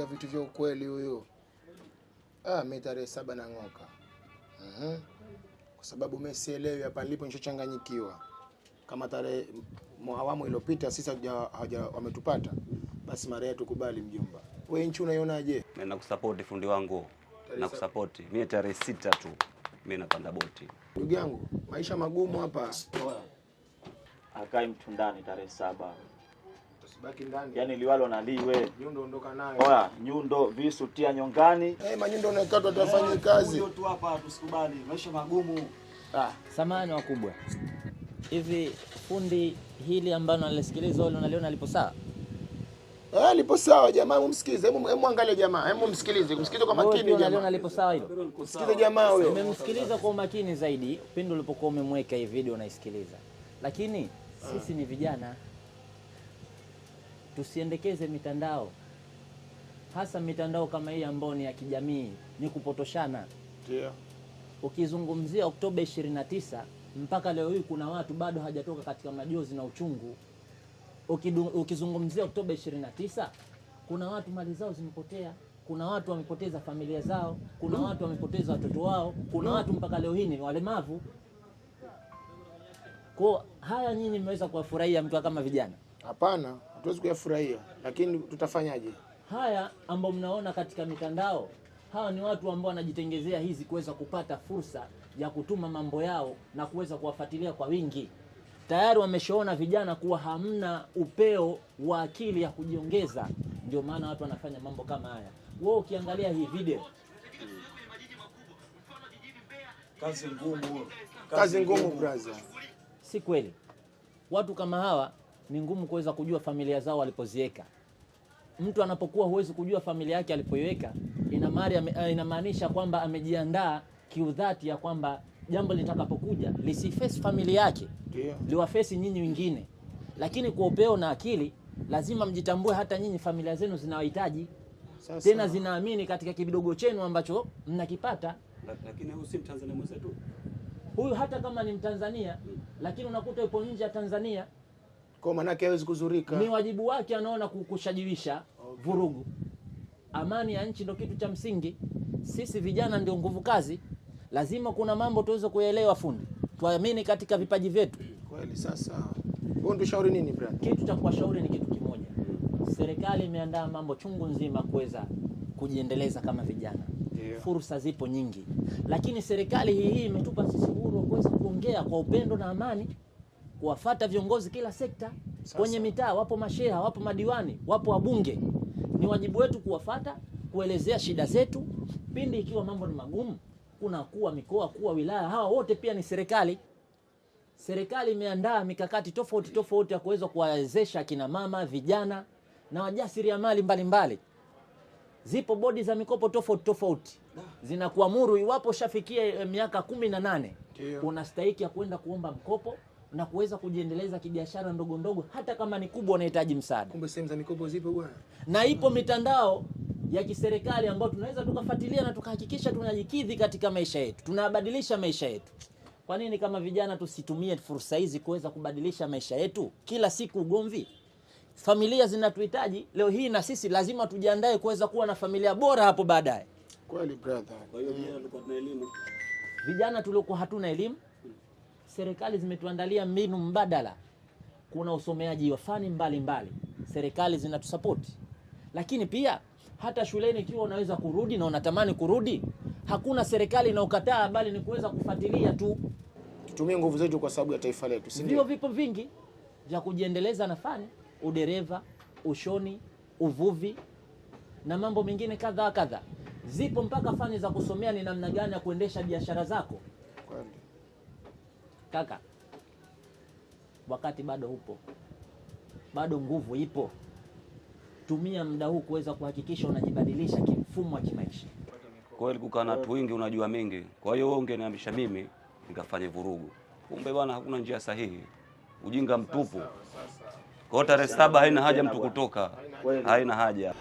anaongea vitu vya ukweli huyu. Ah, mimi tarehe 7 nang'oka. Kwa sababu mimi sielewi hapa nilipo nishachanganyikiwa. Kama tarehe awamu iliyopita sisi hawaja wametupata, basi mara yetu kubali mjomba. Wewe nchi unaionaje? Mimi nakusupport fundi wangu. Nakusupport. Mimi tarehe 6 tu mimi napanda boti. Ndugu yangu, maisha magumu hapa. Akai mtu ndani tarehe 7. Usibaki ndani. Yaani liwalo na liwe. Nyundo ondoka nayo. Oya, nyundo, visu tia nyongani. Eh, manyundo unakatwa tutafanya kazi. Huyo tu hapa tusikubali. Maisha magumu. Ah, Samahani wakubwa. Hivi fundi hili ambalo nalisikiliza wewe unaliona lipo sawa? Eh, lipo sawa jamaa, mumsikize. Hebu angalia jamaa, hebu msikilize. Msikilize kwa Wewe makini pia unaliona jamaa. lipo sawa hilo? Msikilize jamaa huyo. Nimemsikiliza kwa umakini zaidi pindi ulipokuwa umemweka hii video unaisikiliza. Lakini sisi ni vijana, tusiendekeze mitandao, hasa mitandao kama hii ambayo ni ya kijamii, ni kupotoshana. Ndio. Ukizungumzia Oktoba 29 mpaka leo hii kuna watu bado hawajatoka katika majozi na uchungu. Ukizungumzia Oktoba 29 kuna watu mali zao zimepotea, kuna watu wamepoteza familia zao, kuna watu wamepoteza watoto wao, kuna watu mpaka leo hii ni walemavu. Kwa haya nyinyi mmeweza kuwafurahia mtu kama vijana? Hapana, hatuwezi kuyafurahia, lakini tutafanyaje? Haya ambao mnaona katika mitandao, hawa ni watu ambao wanajitengezea hizi kuweza kupata fursa ya kutuma mambo yao na kuweza kuwafuatilia kwa wingi. Tayari wameshaona vijana kuwa hamna upeo wa akili ya kujiongeza, ndio maana watu wanafanya mambo kama haya. Wewe ukiangalia hii video, Kazi ngumu. Kazi ngumu brother. Si kweli watu kama hawa ni ngumu kuweza kujua familia zao walipoziweka. Mtu anapokuwa huwezi kujua familia yake alipoiweka, inamaanisha kwamba amejiandaa kiudhati ya kwamba jambo litakapokuja lisifesi familia yake, liwafesi nyinyi wengine. Lakini kwa upeo na akili lazima mjitambue, hata nyinyi familia zenu zinawahitaji, tena zinaamini katika kidogo chenu ambacho mnakipata. Lakini huyu si Mtanzania mwenzetu. Huyu hata kama ni Mtanzania, lakini unakuta yupo nje ya Tanzania. Kwa maana yake hawezi kuzurika. Ni wajibu wake, anaona kushajiwisha vurugu. Amani ya nchi ndio kitu cha msingi. Sisi vijana ndio nguvu kazi. Lazima kuna mambo tuweze kuelewa fundi. Tuamini katika vipaji vyetu. Kweli sasa. Wewe untushauri nini brother? Kitu cha kuwashauri ni kitu kimoja. Serikali imeandaa mambo chungu nzima kuweza kujiendeleza kama vijana. Fursa zipo nyingi. Lakini serikali hii imetupa sisi uhuru wa kuweza kuongea kwa upendo na amani, kuwafuata viongozi kila sekta. Sasa. Kwenye mitaa wapo masheha, wapo madiwani, wapo wabunge. Ni wajibu wetu kuwafuata, kuelezea shida zetu. Pindi ikiwa mambo ni magumu, kuna kuwa mikoa, kuwa wilaya, hawa wote pia ni serikali. Serikali imeandaa mikakati tofauti tofauti ya kuweza kuwawezesha kina mama, vijana na wajasiriamali mbalimbali. Zipo bodi za mikopo tofauti tofauti zinakuamuru iwapo ushafikia miaka 18 unastahili ya kwenda kuomba mkopo na kuweza kujiendeleza kibiashara ndogo ndogo, hata kama ni kubwa unahitaji msaada. Kumbe sehemu za mikopo zipo bwana. Na ipo mitandao ya kiserikali ambayo tunaweza tukafuatilia na tukahakikisha tunajikidhi katika maisha yetu, tunabadilisha maisha yetu. Kwa nini kama vijana tusitumie fursa hizi kuweza kubadilisha maisha yetu? Kila siku ugomvi, familia zinatuhitaji leo hii, na sisi lazima tujiandae kuweza kuwa na familia bora hapo baadaye. Kweli brother. Kwa hiyo vijana tulikuwa tuna elimu. Vijana tuliokuwa hatuna elimu, serikali zimetuandalia mbinu mbadala. Kuna usomeaji wa fani mbalimbali, serikali zinatusapoti. Lakini pia hata shuleni ikiwa unaweza kurudi na unatamani kurudi, hakuna serikali inayokataa, bali ni kuweza kufuatilia tu. Tutumie nguvu zetu kwa sababu ya taifa letu, si ndio? Ndio, vipo vingi vya kujiendeleza na fani, udereva, ushoni, uvuvi na mambo mengine kadha kadha. Zipo mpaka fani za kusomea ni namna gani ya kuendesha biashara zako. Kweli. Kaka, wakati bado upo, bado nguvu ipo. Tumia muda huu kuweza kuhakikisha unajibadilisha kimfumo wa kimaisha. Kweli kukaa na watu wengi unajua mengi. Kwa hiyo wewe ungeniambisha mimi nikafanye vurugu. Kumbe bwana hakuna njia sahihi. Ujinga mtupu. Kwa hiyo tarehe 7 haina haja mtu kutoka. Haina haja.